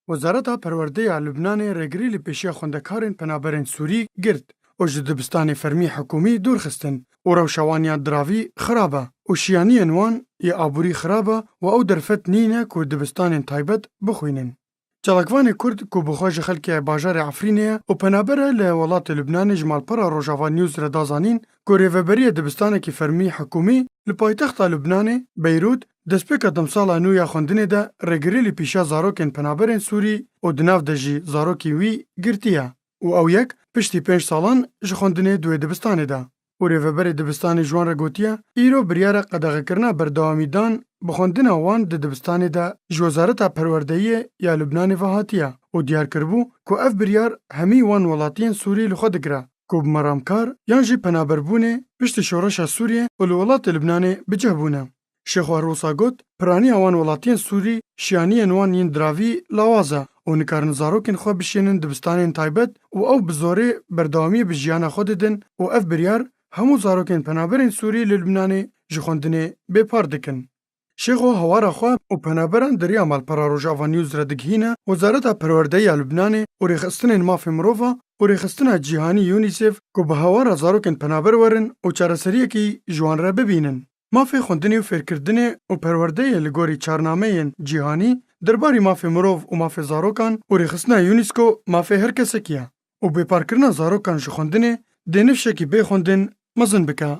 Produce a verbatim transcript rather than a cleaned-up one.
Wezareta Perwerdê ya Lubnanê rêgirî li pêşiya xwendekarên penaberên Sûrî girt û ji dibistanê fermî hikûmî dûr xistin û rewşa wan ya diravî xirab e û şiyaniyên wan yê aborî xirab e û ew derfet nîne ku dibistanên taybet bixwînin. Çalakvanê Kurd ku bi xwe ji xelkê bajarê Efrînê ye û penaber e li welatê Lubnanê ji malpera Rojava News re da zanîn ku rêveberiya dibistanekî fermî hikûmî li paytexta Lubnanê, Beyrût, destpêka demsala nû ya xwendinê de rêgirî li pêşiya zarokên penaberên Sûrî û di nav de jî zarokên wî girtiye û ew yek piştî pênc salan ji xwendinê di wê dibistanê de. Û rêveberê dibistanê ji wan re gotiye, îro biryara qedexekirina berdewamî dan bi xwendina wan di dibistanê de ji Wezareta Perwerdeyiyê ya Lubnanê ve hatiye û diyar kiribû ku ev biryar hemî wan welatiyên Sûrî li xwe digire ku bi meramkar yan jî penaberbûnê piştî şoreşa Sûriyê û li welatê Lubnanê bi cih bûne. Şêxo her wisa got, piraniya wan welatiyên Sûrî, şiyaniyên wan yên diravî lawaz e û nikarin zarokên xwe bişênin dibistanên taybet û ew bi zorê berdewamiyê bi jiyana xwe didin û ev biryar hemû zarokên penaberên Sûrî li Lubnanê ji xwendinê bêpar dikin. Şêxo hawara xwe û penaberan di riya malpera Rojava News re digihîne Wezareta Perwerdeyê ya Lubnanê û rêxistinên mafê mirova û rêxistina cîhanî UNICEF ku bi hawara zarokên penaber werin û çareseriyekî ji wan re bibînin. Mafê xwendinê û fêrkirdinê û perwerdeyê li gorî çarnameyên cîhanî derbarî mafê mirov û mafê zarokan û rêxistina UNESCO mafê her kesekî ye û bêparkirina zarokan ji xwendinê dê nifşekî bê xwendin mezin bike.